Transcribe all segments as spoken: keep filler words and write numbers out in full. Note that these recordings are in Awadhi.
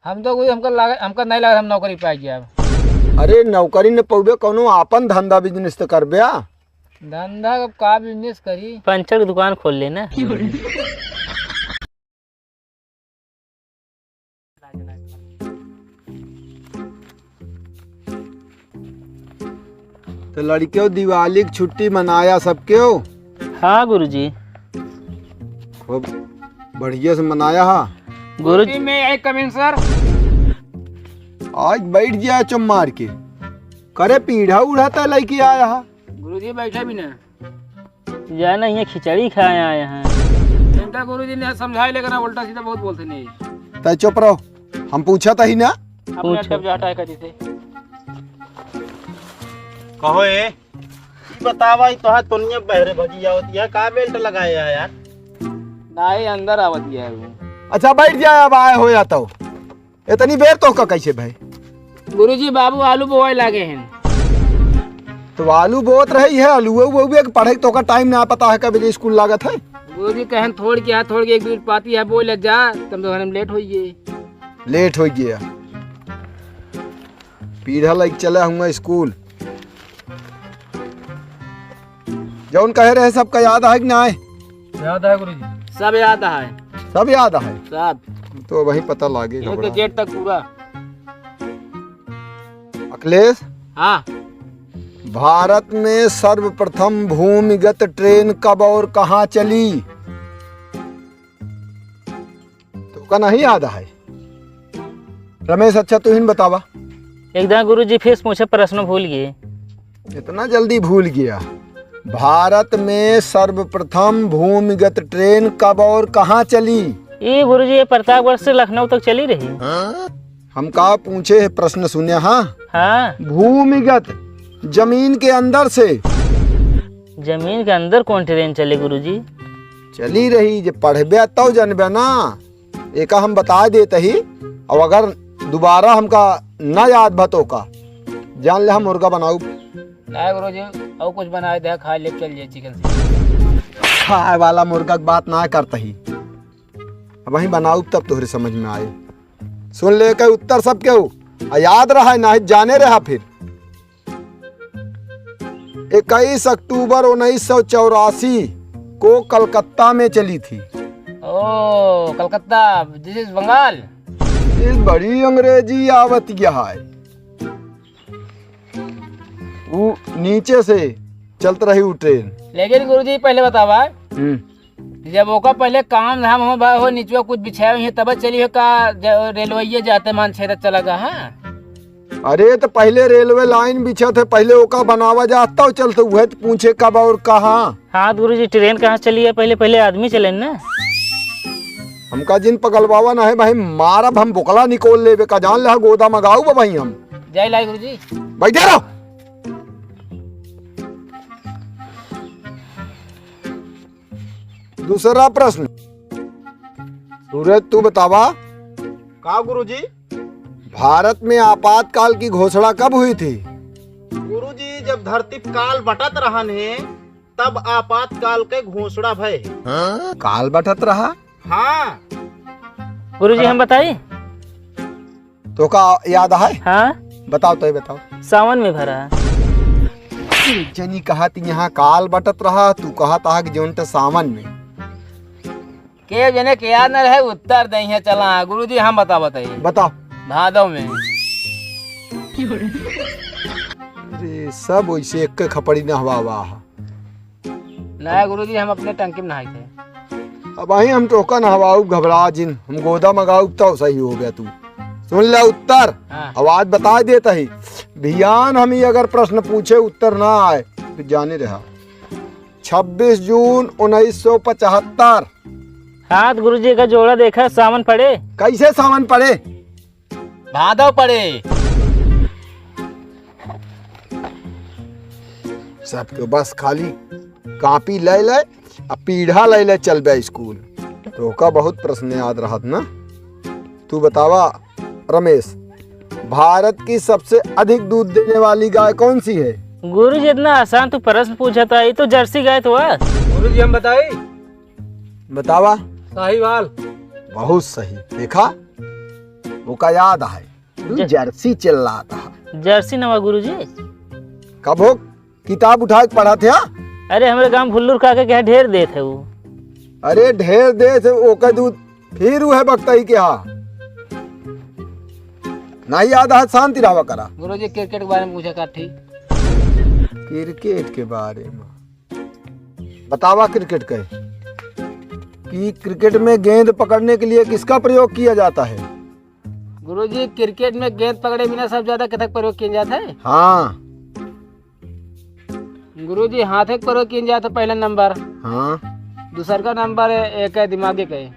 हम तो कोई, हमका लागे, हमका नहीं लगा हम नौकरी पाई जाए। अरे, नौकरी न पउबे, कौनो आपन धंधा business तो करबे। धंधा का, का business करी? पंचर की दुकान खोल लेना। तो लड़कियों, दिवाली की छुट्टी मनाया सबके हो? हाँ गुरुजी। खूब बढ़िया से मनाया हा। गुरुजी, may I come in, sir? आज बैठ गया चुप मार के। करे पीढ़ा उढ़ा ता लइके आया हा। गुरुजी, बैठे भी ना। जाना, ये खिचड़ी खाए आए हैं। इनका गुरुजी ने समझाए लेकिन उल्टा सीधा बहुत बोलते नहीं। तै चुप रहो, हम पूछा था ही ना। अपने पूछो। अड्डे पे जाटा है कदी से। कहो ए, ई बतावा, ई तोहार तोनिया बहरे भगी आवत है, का belt लगाए है यार? नाही, अंदर आवत है वो। अच्छा, बैठ जाए, अब आए हो या तो। इतनी बेर तोहका कैसे भय? गुरुजी, बाबू आलू बोए लागे हैं। तो आलू बोत रही है, आलू वो भी पढ़े तोहका time ना पता है कब स्कूल लागत है। गुरुजी कहन थोड़ के, हाँ, थोड़ के एक दो पाती है, बोल जा, तुम तो हम late होइए। Late हो गया। पीढ़ा लाइक चला हुआ स्कूल। जौन कहे रहे सबका याद है कि नाय? याद है गुरुजी। सब याद है। सब याद है? सब। तो वही पता लागे इनके घबरा। Gate तक पूरा। अखिलेश? हाँ। भारत में सर्वप्रथम भूमिगत train कब और कहाँ चली? तोका नहीं याद है? रमेश, अच्छा तू ही न बतावा। एकदम गुरुजी, फिर से पूछे, प्रश्न भूल गए। इतना जल्दी भूल गया? भारत में सर्वप्रथम भूमिगत train कब और कहाँ चली? ये गुरुजी, ये प्रतापगढ़ से लखनऊ तक चली रही। हम का पूछे है प्रश्न सुने, हाँ? हाँ। भूमिगत, जमीन के अंदर से। जमीन के अंदर कौन train चले गुरुजी? चली रही, जे पढ़बे तब जनबे ना। एका हम बता देत ही, अब अगर दोबारा हमका ना याद भा तोका, जान ले हम मुर्गा बनाउब। ना गुरुजी, और कुछ बनाए दे, खा ले, चल जाए chicken से। खाए वाला मुर्गा के बात ना करत ही, अब वहीं बनाउब तब तोहरे समझ में आए। सुन ले के उत्तर सब केहू, आ याद रहा, नाही जाने रहा फिर। इक्कीस अक्टूबर उन्नीस सौ चौरासी को कलकत्ता में चली थी। ओ, कलकत्ता, this is बंगाल। इस बड़ी अंग्रेजी आवत है। वो नीचे से चलत रही वो train। लेकिन गुरुजी, पहले बतावा, हम्म। जब ओका पहले काम धाम हो बा हो, निचवा कुछ बिछाए हुए, तब चली हो का ज-, रेलवैया जाते मान छेदत चला गा, हाँ? अरे, तो पहले railway line बिछत है, पहले ओका बनावा जात, तब चलत, उहे तो पूछे कब और कहाँ। हाँ, तो गुरुजी, train कहाँ चली है? पहले, पहले आदमी चले ना। हमका जिन पगलवावा ना है भाई, मारब हम बोकला निकोल लेबे का, जान ले, गोदा मगाउब भाई हम। जय लाई गुरुजी। बैठे रहो। दूसरा प्रश्न, सूरज, तू बतावा। का गुरुजी? भारत में आपातकाल की घोषणा कब हुई थी? गुरुजी, जब धरती काल बटत रहन है, तब आपातकाल के घोषणा भय है। काल बटत रहा? हाँ। गुरुजी, हम बताई? तोका याद है? हाँ। बताओ, तो ही बताओ। सावन में भरा है। जनी कहा ती यहाँ काल बटत रहा, तू कहा ता कि जौन त सावन में। के जने के याद न रहे, उत्तर दे है, चला। गुरुजी, हम बतावत है। बताओ। भादव में। अरे, सब वैसे एक के खपड़ी नहवावा है। ना गुरुजी, हम अपने टंकी में नहाई थे। अब वहीं हम टोका नहवाऊ, घबरा जिन, हम गोदा मगाऊ, तब सही हो गया तू। सुन ले उत्तर, हाँ। आवाज बता देता ही। भियान हम ही अगर प्रश्न पूछे, उत्तर ना आए, तो जाने रहा। छब्बीस जून उन्नीस सौ पचहत्तर। हाँ, तो गुरुजी का जोड़ा देखा, सावन पड़े। कैसे सावन पड़े? भादव पड़े। सबके बस खाली कापी ले ले, आ पीढ़ा ले ले चलबे स्कूल। तोका बहुत प्रश्न याद रहत ना। तू बतावा रमेश, भारत की सबसे अधिक दूध देने वाली गाय कौन सी है? गुरुजी, इतना आसान तू प्रश्न पूछा था, ये तो जर्सी गाय तो है। गुरुजी, हम बताई? बतावा। साहिवाल। बहुत सही। देखा, ओका याद है, तू ज- जर्सी चिल्लात है। जर्सी नवा गुरुजी। कबो किताब उठा के पढ़त है? अरे, हमरे गाँव भुल्लुर काके के यहाँ ढेर देत है वो। अरे, ढेर देत है, ओकर दूध फिर उहे बकतई के हा। नहीं याद है, शांति रहवा करा। गुरुजी, क्रिकेट के बारे में पूछा का ठीक? क्रिकेट के बारे में बतावा, क्रिकेट के, कि क्रिकेट में गेंद पकड़ने के लिए किसका प्रयोग किया जाता है? गुरुजी, क्रिकेट में गेंद पकड़े बिना सब ज्यादा कथक प्रयोग किया जाता है? हाँ। गुरुजी, हाथे के प्रयोग किया जाता है पहला नंबर। हाँ। दूसर का नंबर है, एक है दिमागे के।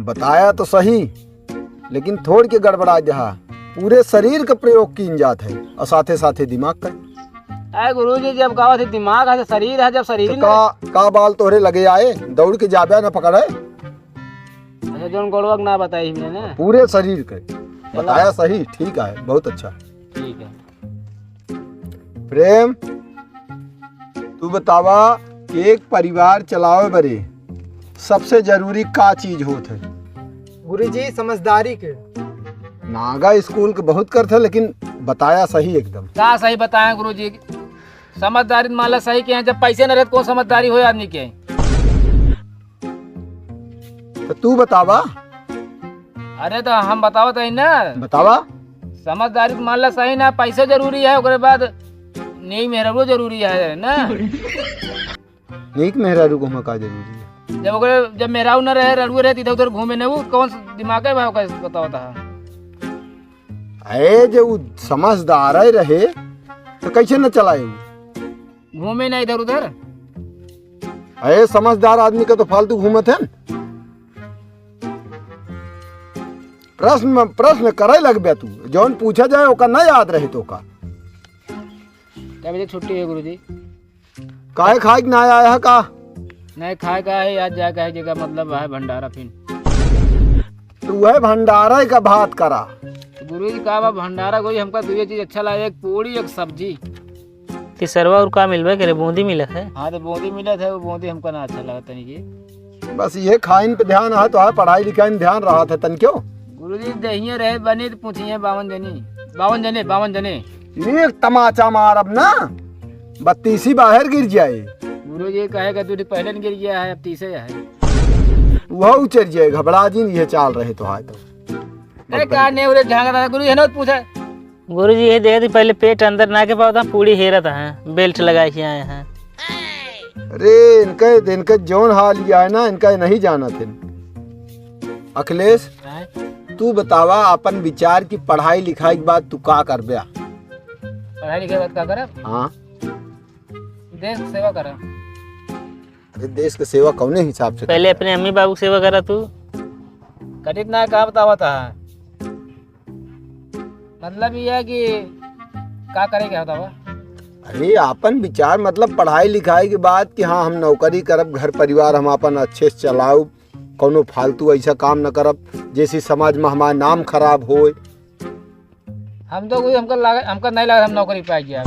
बताया तो सही, लेकिन थोड़ के गड़बड़ा जहा। पूरे शरीर का प्रयोग कीन जात है और साथे साथे दिमाग का। अरे गुरुजी, जब कहा थे दिमाग है तो शरीर है, जब शरीर तो ही ना का, का बाल तोहरे लगे आए, दौड़ के जाबे ना पकड़े? अच्छा, जौन गोड़वा के ना बताई हमने ना। पूरे शरीर के। चलो। बताया सही, ठीक है, बहुत अच्छा। ठीक है। प्रेम, तू बतावा कि एक परिवार चलावे बरे सबसे जरूरी का चीज होत है? गुरुजी, समझदारी के। नागा स्कूल के बहुत करत है, लेकिन बताया सही एकदम। का सही बताएं गुरुजी? समझदारी मान ला सही के हैं, जब पैसे न रहे तो कौन समझदारी हो आदमी के? तो तू बतावा। अरे तो हम बतावत हई ना। बतावा। समझदारी तो मान ला सही ना, पैसो जरूरी है, ओकरे बाद नीक मेहरारू जरूरी है ना। नीक मेहरारू को हमें का जरूरी है? जब ओकरे, जब मेहरारू न रहे, रड़ुए रहे, इधर उधर घूमे न, उ कौन स-, दिमाग है भाई ओकर, बतावत है। अरे, जे उ समझदार है रहे, तो कैसे न चलाए उ? घूमे ना इधर उधर। अरे, समझदार आदमी का तो फालतू घूमत है। प्रश्न, प्रश्न करे लगबे तू, जौन पूछा जाए ओका ना याद रहे तो का। क्या बजे छुट्टी है गुरुजी? काहे खाए के ना आया है का? नहीं खाए का है, आज जाए का है, जेका मतलब है भंडारा फिन। तू है भंडारा का बात करा। तो गुरुजी का बा भंडारा, कोई हमका दुए चीज अच्छा लगे, एक पूड़ी, एक सब्जी। तिसरवा और का मिलबे करे, बूंदी मिलत है। हाँ, तो बूंदी मिलत है, वो बूंदी हमका ना अच्छा लगा तनी की। बस ये खाइन पे ध्यान है, तो है पढ़ाई लिखाई में ध्यान रहा था तन क्यों? गुरुजी, दहिए रहे बने तो पूछिए बावन जनी, बावन जने, बावन जने। एक तमाचा मार अब ना, बत्तीसी बाहर गिर जाए। गुरुजी कहे का तू पहले न गिर गया है, अब तीसे है। वह उचर जाए, घबरा जी नहीं है, चाल रहे तो है तो। ए, का ने उरे झांका था, गुरुजी, है ना पूछा? गुरुजी, ये देखत ही, पहले पेट अंदर ना के पावत है, पूड़ी हेरत है, बेल्ट लगा के आए हैं। अरे, इनका, इनका जौन हाल ये है ना, इनका नहीं जाना थे। अखिलेश, हैं? तू बतावा अपन विचार की पढ़ाई लिखाई के बाद तू का करबे? पढ़ाई लिखाई के बाद का करब? हाँ। देश के सेवा करब। अरे, देश के सेवा कौने हिसाब से पहले करबे? अपने अम्मी बाबू के सेवा करा तू। कटित ना का बतावा था? मतलब ये है कि का करे के होता बा? अरे, आपन विचार, मतलब, पढ़ाई लिखाई के बाद कि हाँ, हम नौकरी करब, घर परिवार हम आपन अच्छे से चलाउब, कौनो फालतू ऐसा काम न करब, जैसे समाज में हमार नाम खराब होए। हम तो कोई, हमका लाग-, हमका नहीं लगा हम नौकरी पाई जाए।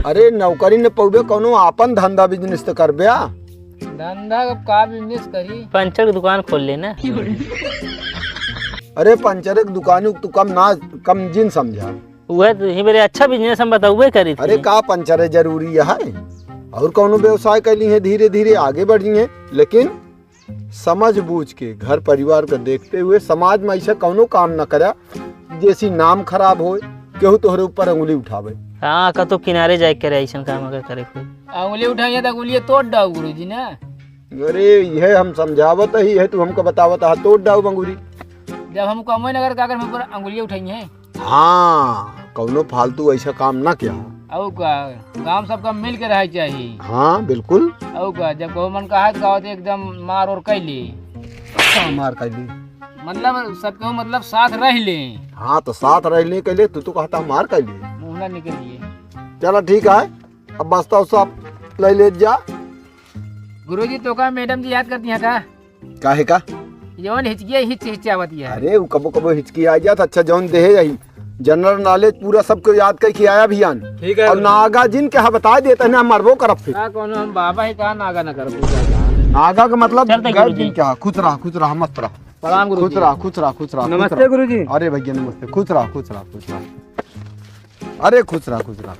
अरे, नौकरी न पौबे, कौनो आपन धंधा बिजनेस तो करबे। धंधा का बिजनेस करी? पंचर की दुकान खोल लेना। अरे, पंचर की दुकान तू कम ना, कम जिन समझा। वह तो ही मेरे अच्छा बिजनेस हम बताउबे करी थी। अरे, का पंचर है जरूरी है? और कौनो व्यवसाय कर ली है, धीरे धीरे आगे बढ़ी है, लेकिन समझ बूझ के घर परिवार का देखते हुए समाज में ऐसा कौनो काम न करा, जैसी नाम खराब होए, केहू तोहरे ऊपर अंगुली उठावे। हाँ, का तो किनारे जाए करे ऐसन काम अगर करे कोई। अंगुली उठाइए तो अंगुलिये तोड़ डाउ गुरुजी ना। अरे, यह हम समझावत ही है, तू हमको बतावत है, तोड़ डाउ अंगुली। जब हम कमवे न कर, का कर हम ऊपर अंगुलिये उठाइए? हाँ, कौनो फालतू ऐसा काम ना किया। और का, काम सबका मिल के रहे चाहिए। हाँ, बिल्कुल। और का, जब कहो मन कहा तो कहो तो एकदम मार और कैली। का मार कैली? मतलब सबके मतलब साथ रह ले। हाँ, तो साथ रह ले कैले, तू तो कहता मार कैली। मुँह ना निकलिए। चला ठीक है, अब बस्ता उस्ता ले ले जा। गुरुजी, तो का मैडम जी याद करती हैं का? काहे का? जौन हिचकी है, हिच हिचावत है। अरे, उ कबो कबो हिचकी आ जात। अच्छा, जौन देहे यही जनरल नॉलेज पूरा सबको याद करके आया अभियान। ठीक है। और नागा जिन के यहाँ बता देता है ना, हम मरबो करब फिर। का कौनो हम बाबा है, का नागा ना करब? नागा का मतलब चलते गए गुरुजी। दिन क्या? खुश रहा, खुश रहा, मस्त रहा। प्रणाम गुरुजी। खुश रहा, खुश रहा, खुश रहा, खुश नमस्ते रहा। गुरुजी। अरे भैया नमस्ते, खुश रहा, खुश रहा, खुश रहा। अरे खुश रहा, खुश रहा।